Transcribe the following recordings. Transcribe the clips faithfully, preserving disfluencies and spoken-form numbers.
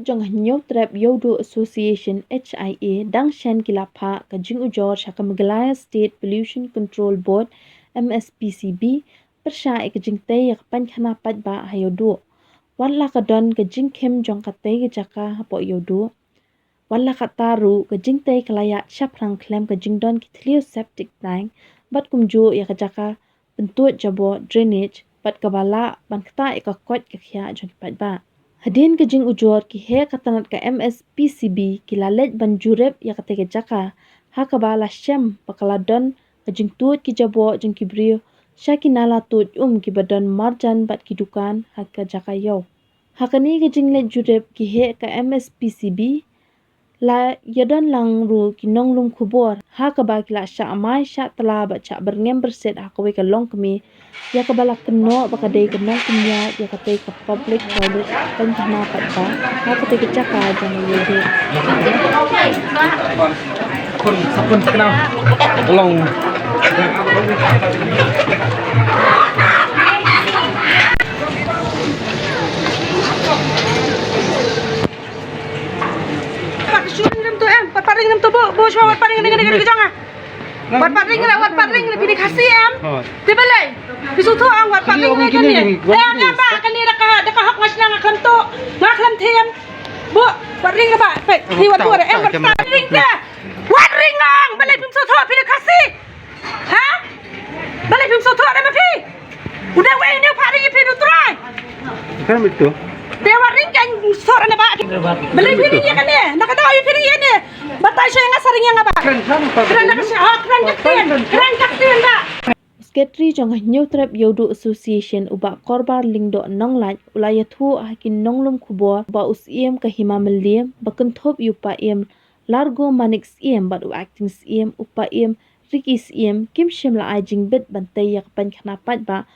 jong ka Hynñiewtrep Ïewduh Association, H I A, dang shen ki la phah ka jingujor sha ka Meghalaya State Pollution Control Board, M S P C B, pyrshah ïa ka jingtei ïa ka painkhana paidbah ha Ïewduh. Wat la ka don ka jingkhim jong katei ka jaka hapoh Ïewduh, wat la katta ruh ka jingtei ka la ïaid shaphrang khlem ka jingdon ki thliew septic tank bad kumjuh ïa ka jaka pyntuid jaboh, drainage, bad kaba lah ban ktah ïa ka koit ka khiah jong ki paidbah. Hadien ka jingujor, ki heh ka tnat ka M S P C B ki la leit ban jurip ïa katei ka jaka, ha kaba la shem ba ka la don ka jingtuid ki jaboh jong ki briew sha ki nala tuid um kiba don marjan bad ki dukan ha ka jaka ïew. Ha kane ka jingleit jurip, ki heh ka M S P C B la ïadon lang ruh ki nonglum khubor, ha kaba ki la shah mai shah tla bad shah byrngem byrsit ha kawei ka longkmie, ïa kaba la kynnoh ba ka dei ka nongpynïaid ïa katei ka public toilet painkhana paidbah ha katei ka jaka jong Ïewduh. Long. Pat ring rim tu em, pat, pat ring rim tu, bu, bu, shuwa, pat ring rim, ring, ring, ring, jong, ah. Wat pat ring re, wat pat ring re, phi dei Khasi em. Te balei? Phi sngewthuh ong wat pat ring re kane. Em, em, ba kane da ka, da ka hok nga shnong nga khlem tuh, nga khlem them. Bu, wat ring re ba. Phi, phi wat tuh re, em, wat pat ring re. Wat ring ong, balei phim sngewthuh phi dei Khasi? Ha? Balei phim sngewthuh re ma phi? U dei wei ne u phah ring ïa phi, u trai. Kan betul. Te wat ring kan sor ne ba. Balei phi ring ïa kane? Na ka daw ïa phi ring ïa ne. Batai sha nga sa ring ïa nga ba. Kren sa ba. Kren na ka sha, ha, kren ka ktien. Kren ka ktien ba. U Secretary jong ka Hynñiewtrep Ïewduh Association, u Bah Korbar Lyngdoh Nonglait, u la ïathuh ha ki nonglum khubor ba u Syiem ka Hima Mylliem, ba kynthup ïa u Paiem Largo Manik Syiem bad u Acting Syiem, u Paiem Ricky Syiem, kim shym la ai jingbit ban tei ïa ka painkhana paidbah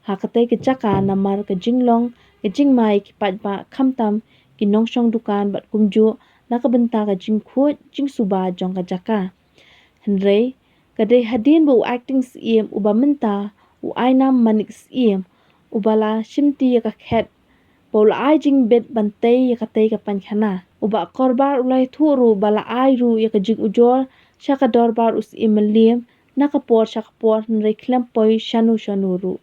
ha katei ka jaka namar ka jinglong ka jingma ïa ki paidbah, khamtam ki nongshong dukan bad kumjuh na ka bynta ka jingkhuid jingsuba jong ka jaka. Hynrei ka dei hadien ba u Acting Syiem, uba mynta u Ainam Manik Syiem, uba la shimti ïa ka khet, ba u la ai jingbit ban tei ïa katei ka painkhana. U Bah Korbar u la ïathuh ruh ba la ai ruh ïa ka jingujor sha ka dorbar u Syiem Mylliem na ka por sha ka por, hynrei khlem poi shano shano ruh.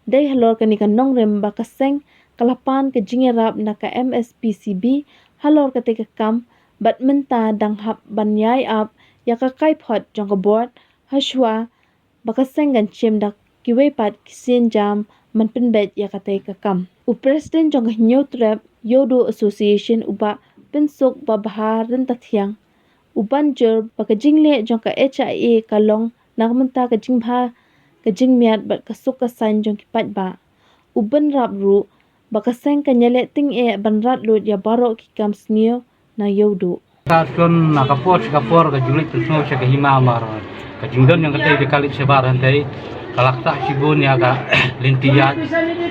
Dei halor kane ka nongrim ba ka seng ka la pan ka jingïarap na ka M S P C B halor katei ka kam, bad mynta dang hap ban ïai ap ïa ka kaiphod jong ka board, hashwa ba ka seng kan shim da kiwei pat ki sienjam ban pynbeit ïa katei ka kam. U President jong ka Hynñiewtrep Ïewduh Association, u Bah Pynsuk Babha Ryntathiang, u ban jur ba ka jingleh jong ka H I A ka long na ka bynta ka jingbha ka jingmiat bad ka suk ka saiñ jong ki paidbah. U bynrap ruh ba ka seng kan ïaleh tyngeh ban rat lut ïa baroh ki kam sniew na Ïewduh. Ka shon na ka por sha ka por ka ju leit pynsngew sha ka hima, mar ka jingdon jong katei ka kali shabar hangtei ka la ktah shibun ïa ka lynti ïaid.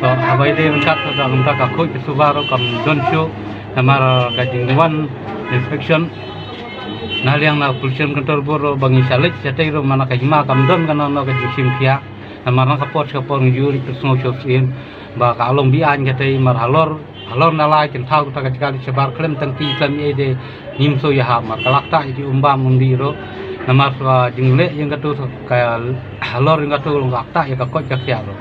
To haba ïadei ryngkat ka, ka khuid ka suba ruh kam don shuh namar ka jingwan inspection na liang na Pollution Control Board ruh, ba ngi sa leit shatei ruh, namar na ka hima kam don kano kano ka jingshim khia. Namar na ka por sha ka por ngi ju leit pynsngew sha u Syiem ba ka long biang katei, mar halor, halor na lai kin thaw kata ka jaka leit shabar khlem tang ki khlem ïa de, ngim shu ïahap, mar ka la ktah ïa ki um bam um dih ruh. Namar sa jingleh ïa katu ka halor ïa katu long ka ktah ïa ka koit ka khiah ruh.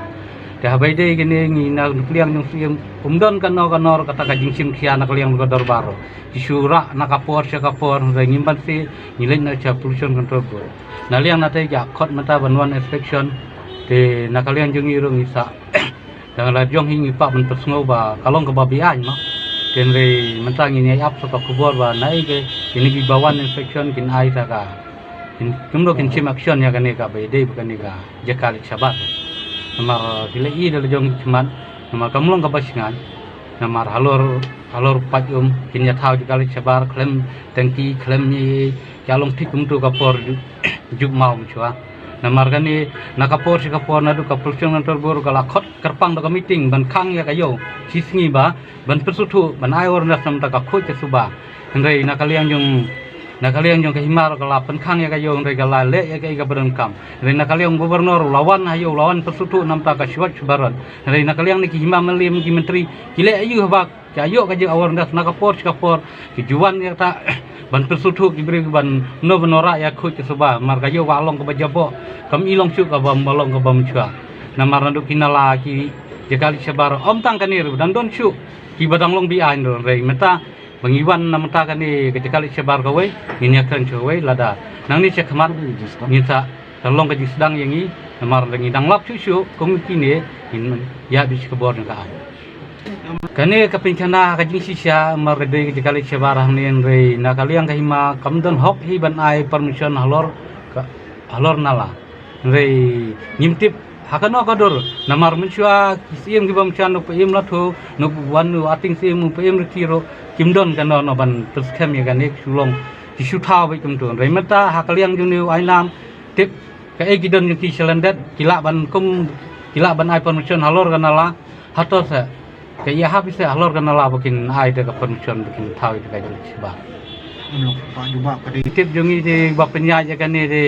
Te haba ïadei kine ngi na ka liang jong u Syiem, um don kano kano ruh kata ka jingshim khia na ka liang ka dorbar ruh. Ki shu rah na ka por sha ka por, hynrei ngim banse, ngi leit noh sha Pollution Control Board. Na liang na tei ki khot mynta ban wan inspection, te na ka liang jong ngi ruh ngi sa, dang la jong hi ngi pah ban pynsngew ba ka long kaba biang mo. Te hynrei mynta ngin ïai ap sa ka khubor ba na ei ke, kine kiba wan inspection kin ai sa ka, kin, kumno kin shim action ïa kane kaba ïadei bad kane ka jaka leit shabar. Namar ki la i da la jong ki khmat, namar kam long kaba shngaiñ. Namar halor, halor pat um kin ïa thaw jaka leit shabar khlem tang ki khlem ïa, ïa long thik kumtu ka por ju-, jukmaw mynshuwa. Namar kane na ka por sha ka por naduh ka Pollution Control Board ka la khot kyrpang da ka meeting ban khang ïa ka ïew shisngi ba ban pynsngewthuh ban ai awareness na ka bynta ka khuid ka suba. Hynrei na ka liang jong Na ka liang jong ka hima ruh ka la pynkhang ïa ka ïew, hynrei ka la leh ïa kaei kaba donkam. Hynrei na ka liang u Governor u la wan ha ïew, u la wan pynsngewthuh namar ka Swachh Bharat. Hynrei na ka liang ne ki hima mylliem, ki myntri, ki leh aïu haba ki ïoh ka jing awareness na ka por sha ka por, ki ju wan ïa kata ban pynsngewthuh ki briew, ban no ban wanrah ïa ka khuid ka suba, namar ka ïew ka long kaba jaboh, kam i long shuh kaba long kaba mynshuwa. Namar naduh ki nala, ki jaka leit shabar, ym tang kane ruh, dang don shuh kiba dang long behind ruh, hynrei mynta ba ngi wan na mynta kane ka jaka leit shabar kawei, ngin ïakren sha kawei, lada nangne sha khmat ngin sa ka long ka jingsdang ïa ngi, namar lada ngi dang lap shuh shuh kum kine, ngin ïa bit sha ka bor jong ka aiñ. Kane ka pynkhana ka jingshisha, namar ka dei ka jaka leit shabar hangne, hynrei na ka liang ka hima kam don hok hi ban ai permission halor ka, halor nala. Hynrei ngim tip ha kano ka dur, namar mynshuwa ki syiem kiba mynshuwa, u Bah Im Latho, u Bah Wan, u acting syiem, u Bah Im Riti ruh, kim don kano kano ban pynskhem ïa kane, ki shu long, ki shu thaw beit kumto. Hynrei mynta ha ka liang jong une u Ainam, tip kaei ki don jong ki sha lyndet, ki lah ban kum, ki lah ban ai permission halor ka nala, hato sa ka ïahap ïa sa halor ka nala ba kin ai da ka permission ba kin thaw ïa ka jaka leit shabar. Tip jong ngi te ba pynïaid ïa kane te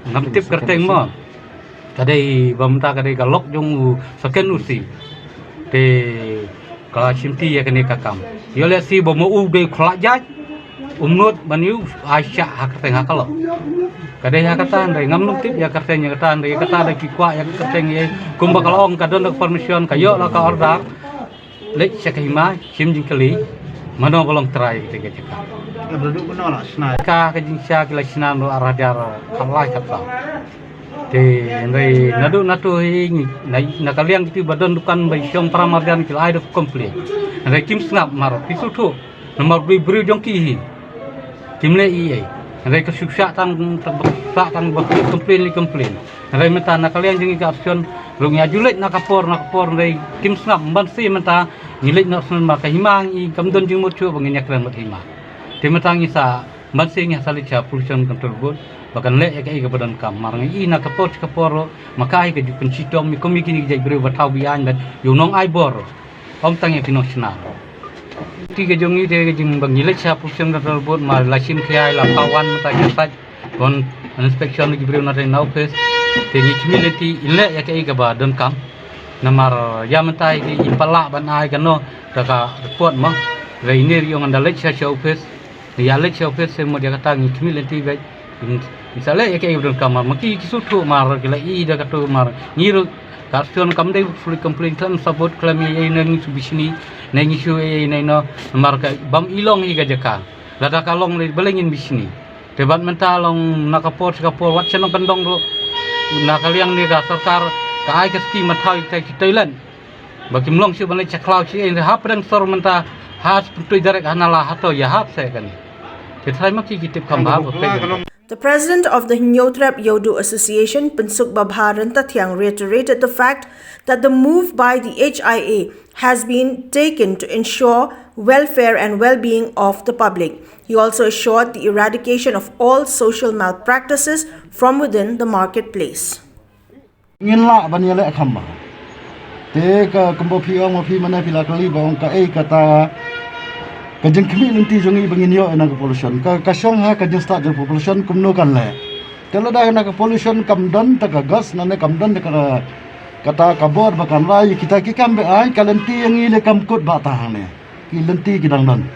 ngam tip kyrteng mo. Ka dei ba mynta ka dei ka lok jong u second O C. Te ka shimti ïa kane ka kam. Ïoh lehse ba mo u dei u khlad jait, um nud ban ïoh ai shah ha kyrteng ha ka lok. Ka dei ha kata, hynrei ngam nym tip ïa kyrteng ïa kata, hynrei ïa kata da ki kwah ïa ka kyrteng ïa, kumba ka la ong ka don da ka permission, ka ïoh la ka order, leit sha ka hima, shim jingkylli, mano ba long trai kata ka jaka. Ka ka jingshisha ki la shna naduh ar hajar khatlai khatsaw. Te hynrei naduh nato hi ngi, na, na ka liang kito ba don dukan ba shong para marjan ki la ai da ka complain. Hynrei kim sngap, mar ki sngewthuh. Namar briew briew jong ki hi kim leh ei ei. Hynrei ka shu shah tang, tang ba, shah tang ba complain leh complain. Hynrei mynta na ka liang jong ngi ka action ruh ngi ïa ju leit na ka por na ka por, hynrei kim sngap, ban sa mynta ngi leit noh shen ma ka hima, ngi kam don jingmut shuh ba ngin ïakren bad hima. Te mynta ngi sa ban sa ngi sa leit sha Pollution Control Board ba kan leh ïa kaei kaba donkam, mar ngi i na ka por sha ka por ruh ma ka hi ka ju pynshitom ïa kum ïa kine ki jait briew ba thaw beaiñ bad ïa u nongai bor ruh, ym tang ïa ki nongshna. Te ka jong ngi te ka jing ba ngi leit sha Pollution Control Board, ma la shim khia, la thaw wan mynta ki sait, wan inspection ki briew na te na office. Te ngi khmih lynti in leh ïa kaei kaba donkam. Namar ïa mynta i pat lah ban ai kano ka report mo. Hynrei ine ruh ngan da leit sha sha office. Ïa leit sha office shen mo, ïa kata ngi khmih lynti beit. Ngi sa leh ïa kaei ba donkam, mar ma ki ki sngewthuh, mar ki la i da kato, mar ngi ruh ka action kam dei ba pule complain khlem sabot khlem ei ei ne ngi shu bishni ne ngi shu ei ei ne no, mar ka bym i long hi ka jaka. Lada ka long lei balei ngin bishni. Te bad mynta long na ka por sha ka por, wat sha nongkyndong ruh na ka liang ne ka sorkar ka ai ka skim ban thaw ïa kita ki toilet ba kim long shuh ban leit sha khlaw sha ei ei, hapdeng sor mynta ha sha pyntu direct ha nala, hato ïahap sa ïa kane. Te trai ma ki ki tip kham bha ba peit. The president of the Hynñiewtrep Ïewduh Association, Pynsuk Babha Ryntathiang, reiterated the fact that the move by the H I A has been taken to ensure welfare and well-being of the public. He also assured the eradication of all social malpractices from within the marketplace. Ngin lah ban ïaleh kham bha. Te ka kumba phi ong ma phi mane, phi la kylli ba ong kaei kata ka jingkhmih lynti jong ngi ba ngin ïoh ïa na ka pollution. Ka, ka shong ha ka jingstad jong ka pollution kumno kan leh. Te lada na ka pollution kam don ta ka gas, nane kam don ta ka, kata ka bor ba kan rai ïa kita ki kam beaiñ, ka lynti ïa ngi lei kam kut ba tang hangne. Ki lynti ki dang don.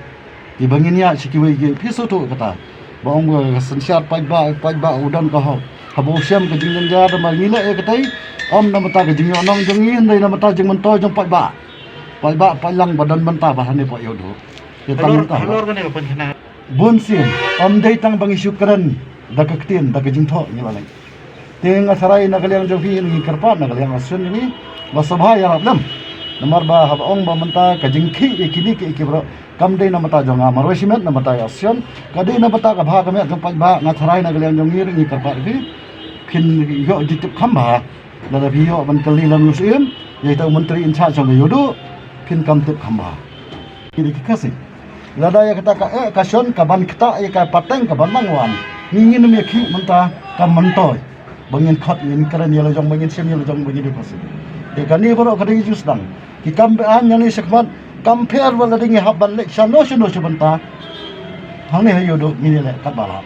Kiba ngin ïaid sha kiwei kiwei, phi sngewthuh kata. Ba ong ka synshar paidbah, paidbah u don ka hok. Haba u shem ka jingjynjar, namar ngi leh ïa katai, ym na bynta ka jingïohnong jong ngi, hynrei na bynta jingmyntoi jong paidbah. Paidbah paidlang ba don bynta bad hangne pat ïoh duh. Ïa tang halor, mynta halor kane ka pynkhana. Bun sien, ym dei tang ba ngi shu kren da ka ktien, da ka jingthoh ngi la leh. Te nga tharai na ka liang jong phi ngi kyrpad, na ka liang association jong ngi, ba sngewbha ïarap lem. Namar ba haba ong ba mynta ka jingkhih ïa kine ki, ki baroh kam dei na bynta jong nga marwei shimet, na bynta ka association, ka dei na bynta ka bha ka miat jong paidbah. Nga tharai na ka liang jong ngi ruh ngi kyrpad ïa phi, phin ïoh jingtip kham bha. Lada phi ïoh ban kylli lem ïa u Syiem, ïa ita u myntri in charge jong ka Ïewduh, phin kam tip kham bha. Ki dei ki Khasi. Lada ïa kata ka, eh, ka shon ka ban ktah ïa ka pateng ka ban nang wan. Ngi ngin ym ïa khih mynta ka myntoi. Ba ngin khot, ngin kren ïa la jong, ba ngin shem ïa la jong, ba ngin dei Khasi. Te kane baroh ka dei jingsdang. Ki kam beaiñ ngi shakhmat kam pher, wat la dei ngi hap ban leit shano shano sha bynta. Hangne ha ïoh duh ngin ïaleh katba lah.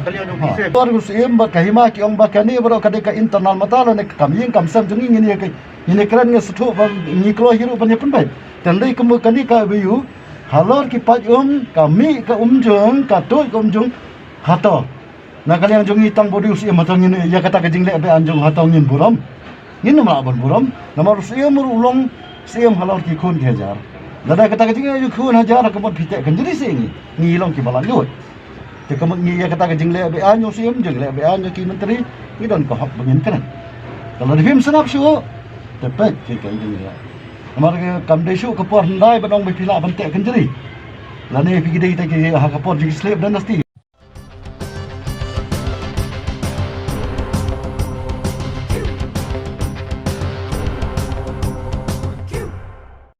Ka liang jong phi se. Por u Syiem bad ka Hima ki ong ba kane baroh ka dei ka internal matter lane ka kam ïing kam sem jong ngi, ngin ïa ka, ngin ïa kren, ngi sngewthuh ba ngi kloi hi ruh ban ïa pynbeit. Te lei kumba kane ka V U halor ki paid um, ka mih ka um jong, ka tuid ka um jong. Hato na ka liang jong ngi tang bad u Syiem, hato ngin ïa kata ka jingleh be-aiñ jong hato ngin burom? Ngin ym lah ban burom. Namar u Syiem ruh u long Syiem halor ki khun ki hajar. Lada kata ka jingleh jong ki khun hajar ka mut phi teh kynjri seh ngi, ngi long kiba la lut. Te ka mut ngi ïa kata ka jingleh be-aiñ u Syiem, jingleh be-aiñ jong ki myntri, ngi don ka hok ba ngin kren. Ka lada phim sngap shuh, te peit ki ka jingleh. Namar ka kam dei shuh ka por hyndai ban ong ba phi lah ban teh kynjri. Lane phi ki dei te ki ha ka por jong ki slave dynasty.